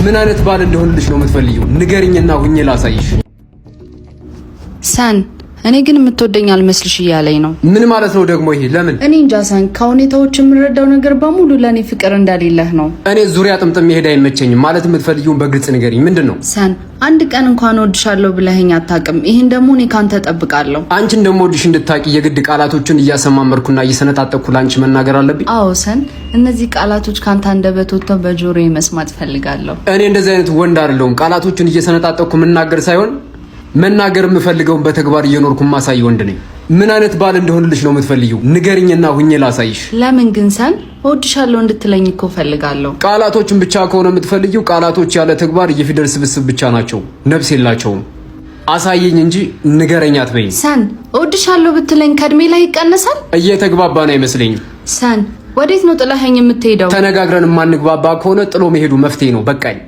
ምን አይነት ባል እንደሆንልሽ ነው የምትፈልጊው? ንገሪኝና ሁኜ ላሳይሽ። ሰን፣ እኔ ግን የምትወደኝ አልመስልሽ እያለኝ ነው። ምን ማለት ነው ደግሞ ይሄ? ለምን? እኔ እንጃ ሰን፣ ከሁኔታዎች የምረዳው ነገር በሙሉ ለእኔ ፍቅር እንደሌለህ ነው። እኔ ዙሪያ ጥምጥም መሄድ አይመቸኝም። ማለት የምትፈልጊውን በግልጽ ንገሪኝ። ምንድን ነው? ሰን፣ አንድ ቀን እንኳን እወድሻለሁ ብለኸኝ አታውቅም። ይህን ደግሞ እኔ ካንተ እጠብቃለሁ። አንቺ እንደምወድሽ እንድታቂ የግድ ቃላቶችን እያሰማመርኩና እየሰነጣጠቅኩ ለአንቺ መናገር አለብኝ? አዎ ሰን፣ እነዚህ ቃላቶች ካንተ አንደበት ወጥተው በጆሮዬ መስማት እፈልጋለሁ። እኔ እንደዚህ አይነት ወንድ አይደለሁም። ቃላቶችን እየሰነጣጠቅኩ መናገር ሳይሆን መናገር የምፈልገውን በተግባር እየኖርኩ ማሳይ ወንድ ነኝ። ምን አይነት ባል እንደሆንልሽ ነው የምትፈልጊው? ንገሪኝና ሁኜ ላሳይሽ። ለምን ግን ሰን? እወድሻለሁ እንድትለኝ እኮ እፈልጋለሁ። ቃላቶችን ብቻ ከሆነ የምትፈልጊው፣ ቃላቶች ያለ ተግባር የፊደል ስብስብ ብቻ ናቸው፣ ነፍስ የላቸውም። አሳየኝ እንጂ ንገረኝ አትበይኝ። ሰን፣ እወድሻለሁ ብትለኝ ከእድሜ ላይ ይቀነሳል? እየተግባባን አይመስለኝም። ሰን፣ ወዴት ነው ጥለኸኝ የምትሄደው? ተነጋግረን የማንግባባ ከሆነ ጥሎ መሄዱ መፍትሄ ነው። በቃኝ።